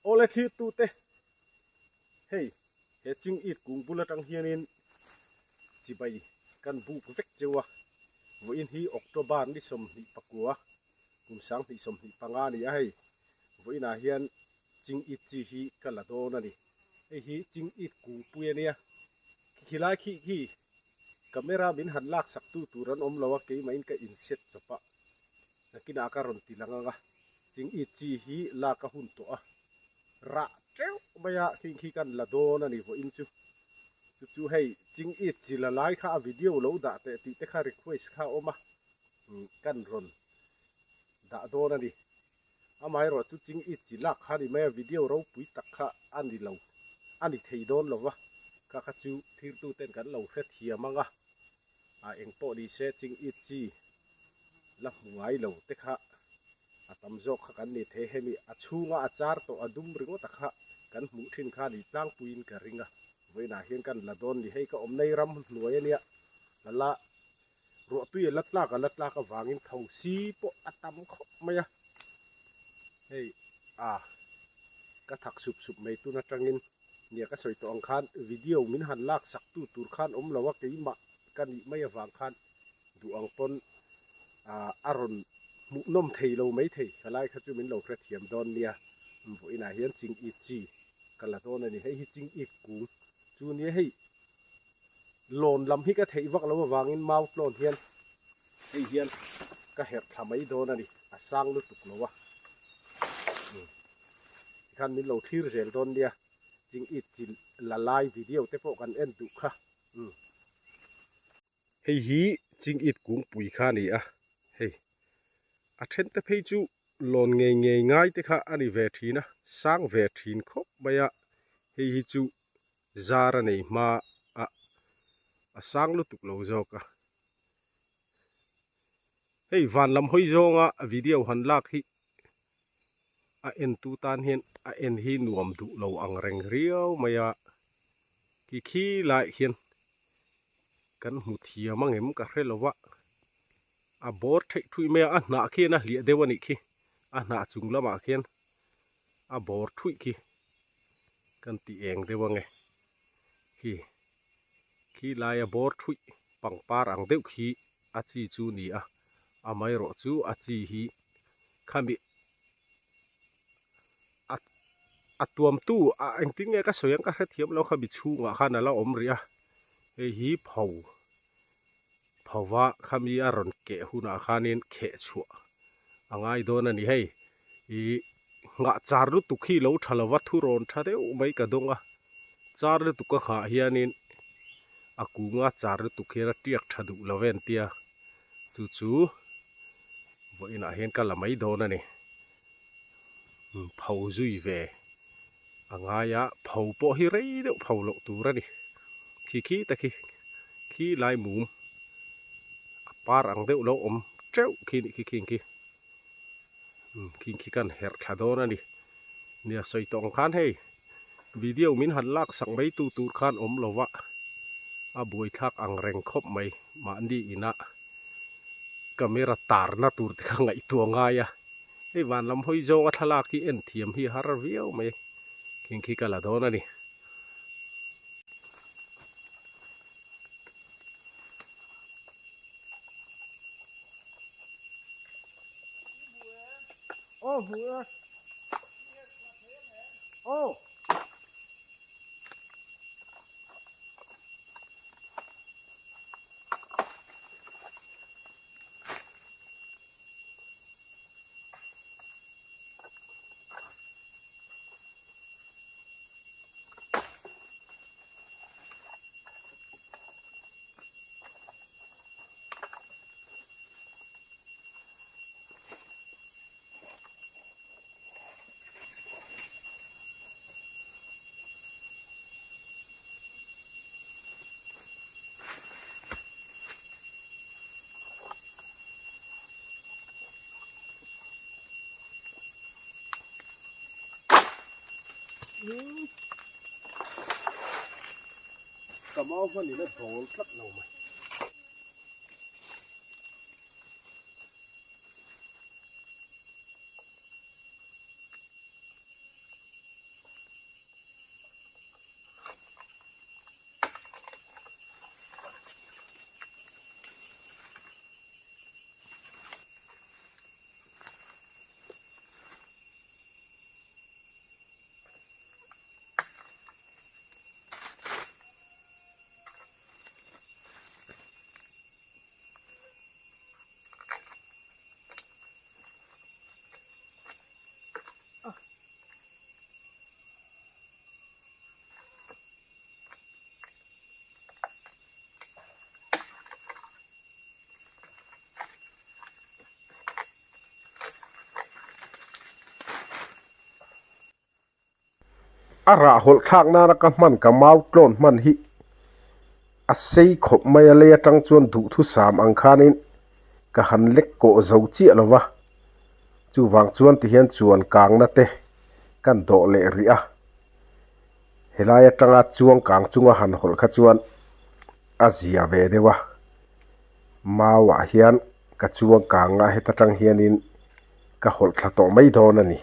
Awle thlirtute, hei he ching it kung bul atang hianin chibai kan buk vek cheu a, vawiin hi October ni 24, kum 2025 a ni a hei, vawiinah hian ching it chi hi ka la dawn a ni. Hei hi ching it kungpui a nia, khilai khi khi camera min han laksak tu tur an awm lo a, keimahin ka inset chawp a, nakinah ka rawn ti lang ang a. Ching it chi hi lak a hun tawh a, rah teuh mai a khing khi kan la dawn a ni vawiin chu. Chu chu hei ching it chi la lai kha a video lo dah teh tih te kha request kha a awm a, kan rawn dah dawn a ni. Amaherawh chu ching it chi lak kha a ni mai a, video ropui tak kha a ni lo, a ni thei dawn lo va, kha kha chu thirtu ten kan lo hrethiam ang a, a eng pawh ni se ching it chi la hmu ngai lo te kha a tam zawk kha kan ni thei. Hemi a chhunga a char tawh a dum ringawt a kha kan hmuh thin kha ni tlangpuiin ka ring a, vawiinah hian kan la dawn ni. Hei ka awm nei ram hnuai a nia, la la ruahtui a la tlak a la tlak avangin tho si pawh a tam khawp mai a. Hei a ka thak sup sup mai tun atangin nia ka sawi tawh ang khan video min han lak sak tu tur khan awm lo a, keimah ka nih mai avang khan duh ang pawn a rawn hmuhnawm thei lo mai thei. Ka lai kha chu min lo hrethiam dawn nia, vawiinah hian ching it chi ka la dawn a ni. Hei hi ching it kung chu nia, hei lawn lam hi ka theih vak lo avangin mau tlawn hian hei hian ka herh thla mai dawn a ni, a sang lutuk lo a. Tikhan min lo thlir zel dawn nia, ching it chi la lai video te pawh kan en duh kha. Hei hi ching it kungpui kha a ni a, hei a then te phei chu lawn ngei ngei ngai te kha a ni ve thin a, sang ve thin khawp mai a, hei hi chu zar a nei hma a, a sang lutuk lo zawk a. Hei van lam hawi zawnga video han lak hi a en tu tan hian a en hi nuam duh lo ang reng riau mai a, khi khi laiah hian kan hmu thiam ang em ka hre lo va, a bawr theih thui mai a, a hnah khian a hliah deuh a nih khi, a hnah chung lamah khian a bawr thuih khi kan ti eng deuh ang e, khi khi laia bawr thuih pangpar ang deuh khi a chi chu ni a, amaherawh chu a chi hi khami a a tuamtu a engtin nge ka sawi ang ka hrethiam lo khami chhungah khan a la awm rih a, hei hi pho phova khami a rawn keh hunah khanin kheh chhuah a ngai dawn a ni hei ih nghah char lutuk hi lo tha lova thu rawn tha deuh mai ka dawng a char lutuk a nghah hianin a kunga char lutuk hian a tiak tha duh lo ven tia chu chu vawiinah hian ka la mai dawn a ni pho zui ve a ngai a pho pawh hi rei deuh pho loh tur a ni khi khi ta khi khi lai mum a par ang deuh lo awm teuh khi nih khi khing khi. Khing khi kan herh thla dawn a ni. Nia sawi tawh ang khan hei video min han lak sak mai tu tur khan awm lo va, a buaithlak ang reng khawp mai mahni inah camera tarna tur te kha ngaihtuah ngai a, hei van lam hawi zawnga thlalak hi en thiam hi har viau mai, khing khi ka la dawn a ni. Aw hmu e. Aw. Ka mau hman in a dawl tlat lo mai. A rah hawlh thlak nana ka hman ka mau tlawn hman hi a sei khawp mai a lei atang chuan duhthusam ang khanin ka han lek kawh zo chiah lo va, chuvang chuan tihian chuan kangna te kan dawh leh rih a, helai atanga chuang kang chunga han hawlh kha chuan a zia ve deuh a, mauah hian ka chuang kang a heta tang hianin ka hawlh thla tawh mai dawn a ni.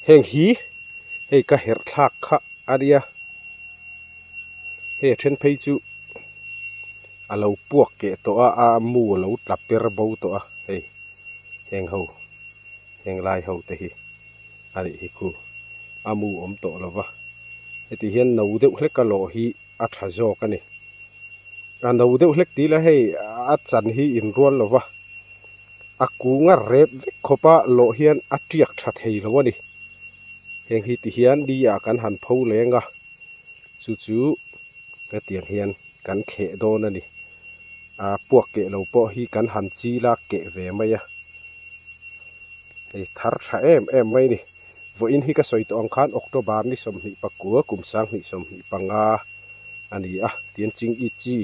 Heng hi hei ka herh thlak kha a nia, hei a then phei chu a lo puak keh tawh a, a mu a lo tla per bo tawh a hei heng ho heng lai ho te hi a nih hi khu a mu awm tawh lo va heti hian no deuh hlek a lawh hi a tha zawk a ni. A no deuh hlek tih ila hei a chan hi inrual lo va, a kung a rep vek khawp a lawh hian a tiak tha thei lo a ni. Heng hi ti hian ni ah kan han pho leng a, chu chu hetiang hian kan kheh dawn a ni. A puak keh lo pawh hi kan han chil a keh ve mai a, hei thar tha em em mai a ni. Vawiin hi ka sawi tawh ang khan October ni 29 kum 2025 a ni a, tian ching i chi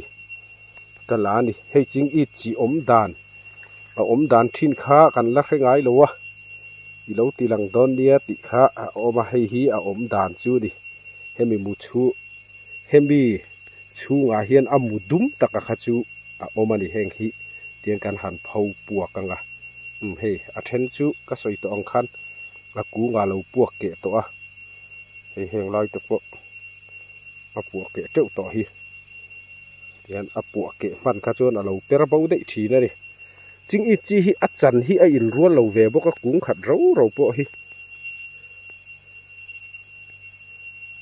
ka la a ni. Hei ching i chi awm dan, a awm dan thin kha kan la hre ngai lo a, i lo ti lang dawn nia tih kha a awm a, hei hi a awm dan chu a ni. Hemi mu chhu, hemi chhungah hian a mu dum taka kha chu a awm a ni heng hi tiang kan han pho puak ang a. Umm hei a then chu ka sawi tawh ang khan a kungah lo puak keh tawh a, hei heng lai te pawh a puah keh teuh tawh hi tihian a puah keh hman kha chuan a lo per bo daih thin a ni. Ching i chi hi a chan hi a inrual lo ve bawk a kung khat ro ro pawh hi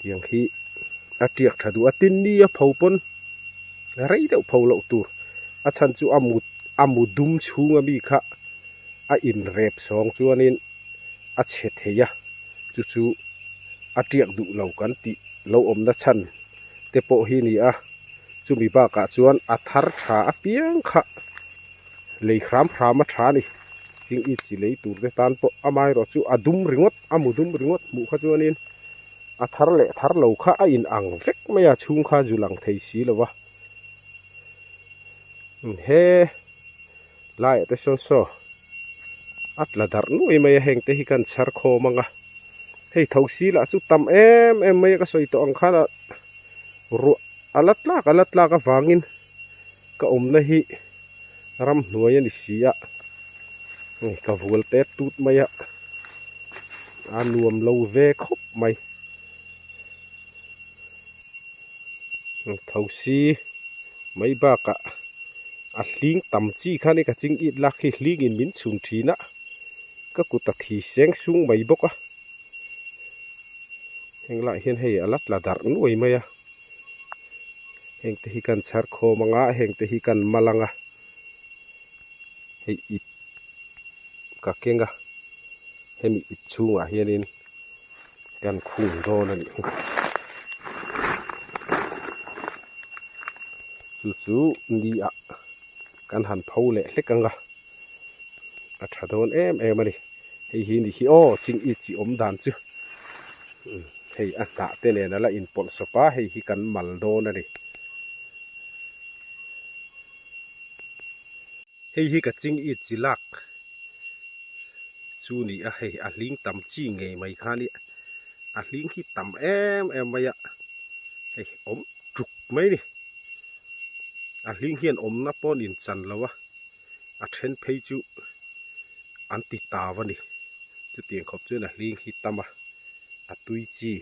tiang hi a tiak tha duh a, tin ni a pho pawn rei deuh pho loh tur a chhan chu a mut a mu dum chhung ami kha a inrep sawng chuanin a chhe thei a, chu chu a tiak duh lo kan tih lo awmna chhan te pawh hi ni a, chumi bakah chuan a thar tha apiang kha lei hram hram a tha a ni. Ching i chi lei tur te tan pawh amaherawh chu a dum ringawt a mu dum ringawt hmuh kha chuanin a thar leh thar lo kha a inang vek mai a, chhung kha zu lang thei si lo va. He laiah te sawn saw a tla darh nuai mai a heng te hi kan chhar khawm ang a hei tho si lah chu tam em em mai a ka sawi tawh ang khan a ruah a la tlak a la tlak avangin ka awmna hi ramhnuai a ni si a hei ka vual tet tut mai a a nuam lo ve khawp mai tho si mai bakah a hling tam chi kha ni ka ching it lak hi hling in min chhun thin a ka kut a thi seng sung mai bawk a heng lah hian hei a la tla darh nuai mai a heng te hi kan chhar khawm anga heng te hi kan mal anga hei ip ka keng a hemi ip chhungah hianin kan khung dawn a nih hi chu chu ni ah kan han pho leh hlek ang a a tha dawn em em a ni hei hi ni hi aw ching i chi awm dan chu hei a hnah te nen a la inpawlh sawp a hei hi kan mal dawn a ni. Hei hi ka ching i chi lak chu ni a, hei a hling tam chi ngei mai kha nia, a hling hi tam em em mai a, hei awm tuk mai ni, a hling hian awmna pawh an inchan lo a, a then phei chu an ti tau a ni, chutiang khawp chuan a hling hi tam a, a tui chi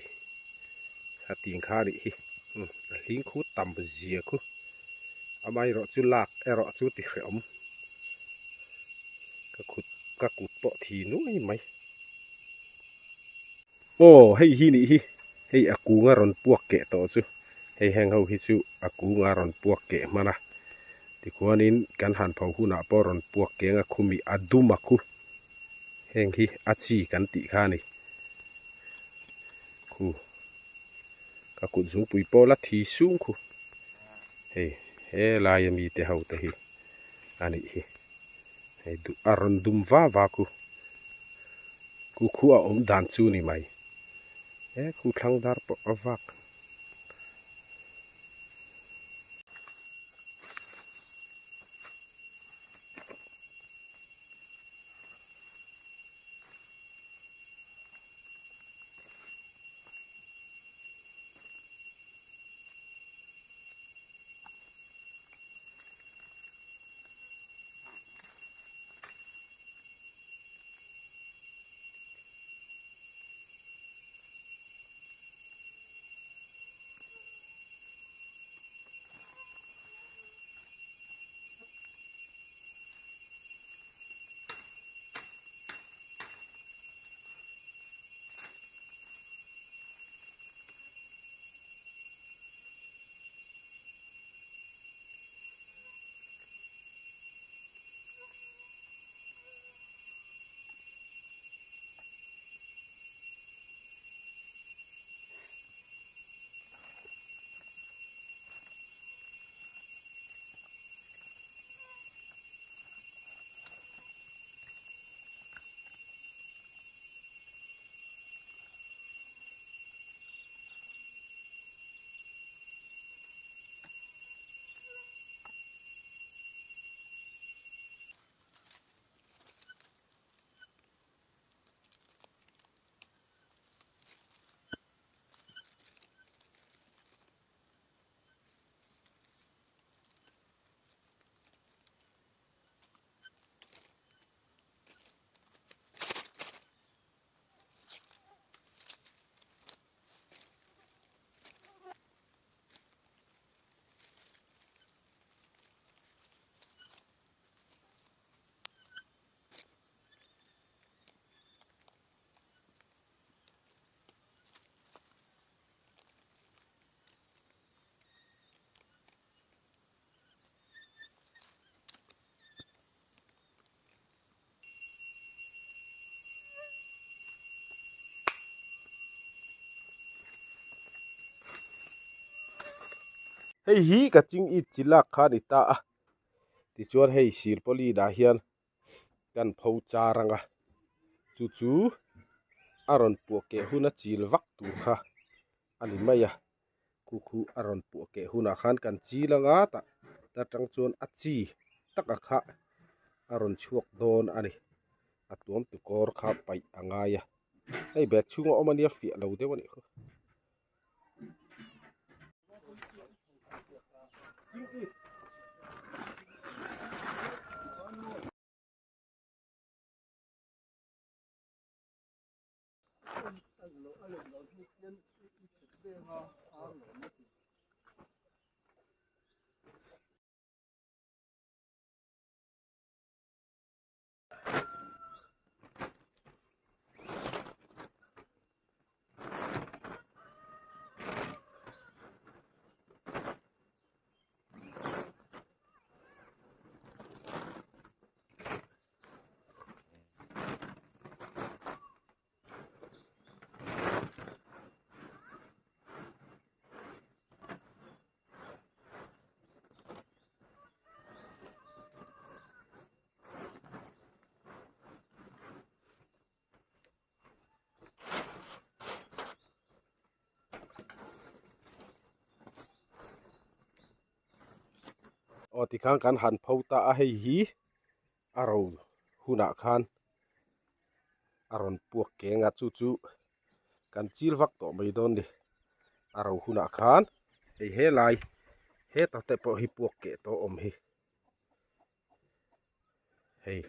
a ting kha a nih hi, a hling khu tam zia khu. Amaherawh chu lak erawh chu ti hrehawm ka khut ka kut pawh thi nuai mai. Aw hei hi nih hi hei a kung a rawn puak keh tawh chu hei heng ho hi chu a kung a rawn puak keh hman a tikhuanin kan han pho hunah pawh rawn puak keng a khumi a dum a khu heng hi a chi kan tih kha a ni khu. Ka kut zungpui pawh la thi sung khu. Hei helai ami te ho te hi a nih hi. Hei duh a rawn dum va va khu. Khu khu a awm dan chu ni mai. He khu thlang dar pawh a vak. Hei hi ka ching it chi lak kha a ni ta a, tichuan hei silpauline ah hian kan pho char ang a, chu chu a rawn puah keh hun a chil vak tur kha a ni mai a, khu khu a rawn puah keh hunah khan kan chil anga tah ta tang chuan a chi taka kha a rawn chhuak dawn a ni a tuam tukawr kha paih a ngai a hei bag chhunga awm ania fiah lo deuh a nih kha. Aw tikhan kan han pho ta a hei hi a ro hunah khan a rawn puak keng a chu chu kan chil vak tawh mai dawn ni a ro hunah khan hei helai heta te pawh hi puak keh tawh awm hi hei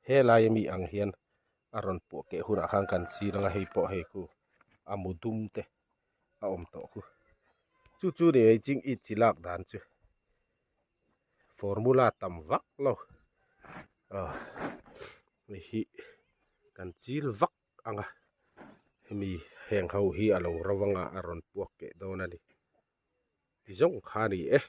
helai ami ang hian a rawn puah keh hunah khan kan chil anga hei pawh hei khu a mu dum te a awm tawh khu chu chu ni hei ching it chi lak dan chu formula tam vak lo ah hei hi kan chil vak anga hemi heng ho hi a lo ro anga a rawn puak keh dawn a ni ti zawng kha a ni e.